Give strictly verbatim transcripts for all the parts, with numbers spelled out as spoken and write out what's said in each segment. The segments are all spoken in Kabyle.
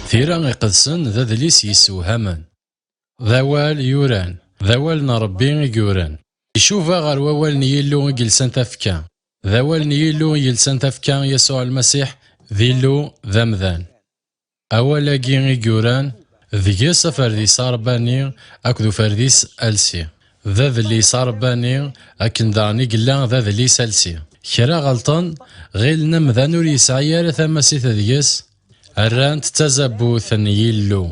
Tira iqedsen d adlis yessewhamen. D awal yuran, d awal n Ṛebbi i yuran. Icuba ɣer wawal n Yillu i yelsan tafekka. D awal n Yillu i yelsan tafekka Yasuɛ Lmasiḥ, d Illu, d amdan. Awal-agi i yuran, deg-s aferdis aṛebbani akked uferdis alsi. D adlis aṛebbani, akken daɣen i yella d adlis alsi. Kra ɣelṭen, ɣilen amdan ur yesɛi ara tamasit deg-s, rran-t d tazabut n Yillu.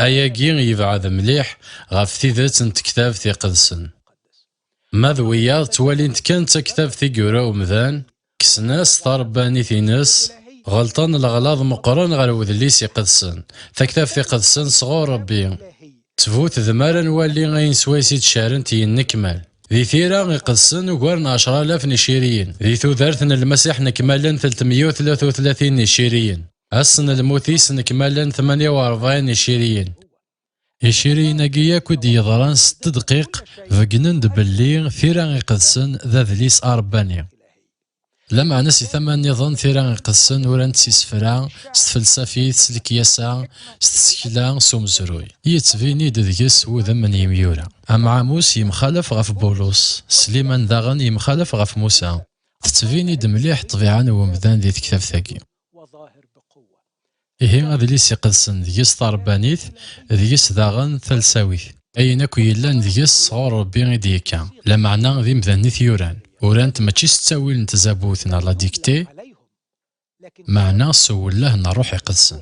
Ayagi yebɛed mliḥ ɣef tidet n tektabt iqedsen. Ma d wiyaḍ ttwalin-t kan d taktabt i yura umdan, kksen-as taṛebbanit-ines, ɣelṭen leɣlaḍ meqqren ɣer wedlis iqedsen. Taktabt iqedsen sɣur Ṛebbi. Ttbut d mi ara nwali ayen swayes i d-carent yennekmal. Di tira iqedsen ugar n ɛecra alaf n iciriyen. Di tudert n Lmasiḥ nekmalen teltemya u tlata u tlatin n iciriyen. Ass n lmut-is nekmalen tmanya u rebɛin n iciriyen. Iciriyen-agi akk i d-yeḍran s tedqiq beggnen-d belli tira iqedsen d adlis aṛebbani. Lameɛna si tama nniḍen tira iqedsen urant s isefra, s tfelsafit, s lekyasa, s tsekla, s umezruy. Yettbin-id deg-s wudem n yimyura. Amɛamus yemxalaf ɣef Bulus, Sliman daɣen yemxalaf ɣef Musa. Tettbin-id mliḥ ṭṭbiɛa n wemdan di tektabt-agi. Ihi adlis iqedsen deg-s taṛebbanit, deg-s daɣen talsawit. Ayen akk yellan deg-s sɣur Ṛebbi i d-yekka, lameɛna d imdanen i t-yuran. Urant mačči s ttawil n tzabut neɣ la dictée, meɛna s uwelleh n Ṛṛuḥ Iqedsen.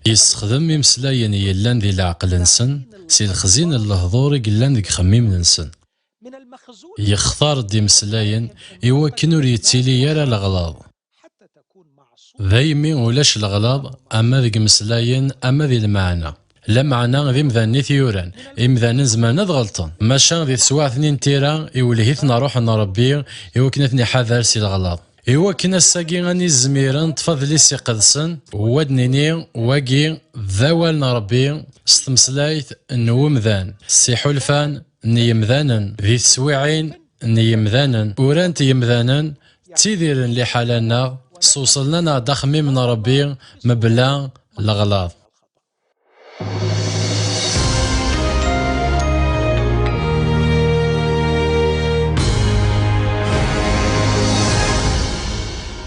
Yessexdem imeslayen yellan di leɛqel-nsen, si lexzin n lehdur i yellan deg uxemmim-nsen. Yextar-d imeslayen i wakken ur yettili ara leɣlaḍ. Daymi ulac leɣlaḍ, ama deg imeslayen, ama di lmeɛna. Lameɛna d imdanen i t-yuran. Imdanen zemren ad ɣelṭen. Maca di teswiɛt-nni n tira, iwelleh-iten Ṛṛuḥ n Ṛebbi i wakken ad ten-iḥader si leɣlaḍ. I wakken ass-agi ad nizmir ad neṭṭef adlis iqedsen, u ad nini, wagi d awal n Ṛebbi s tmeslayt n wemdan, s iḥulfan n yemdanen, di teswiɛin n yemdanen. Urant yemdanen, ttidiren liḥala-nneɣ, sewṣlen-aneɣ-d axemmim n Ṛebbi mebla leɣlaḍ.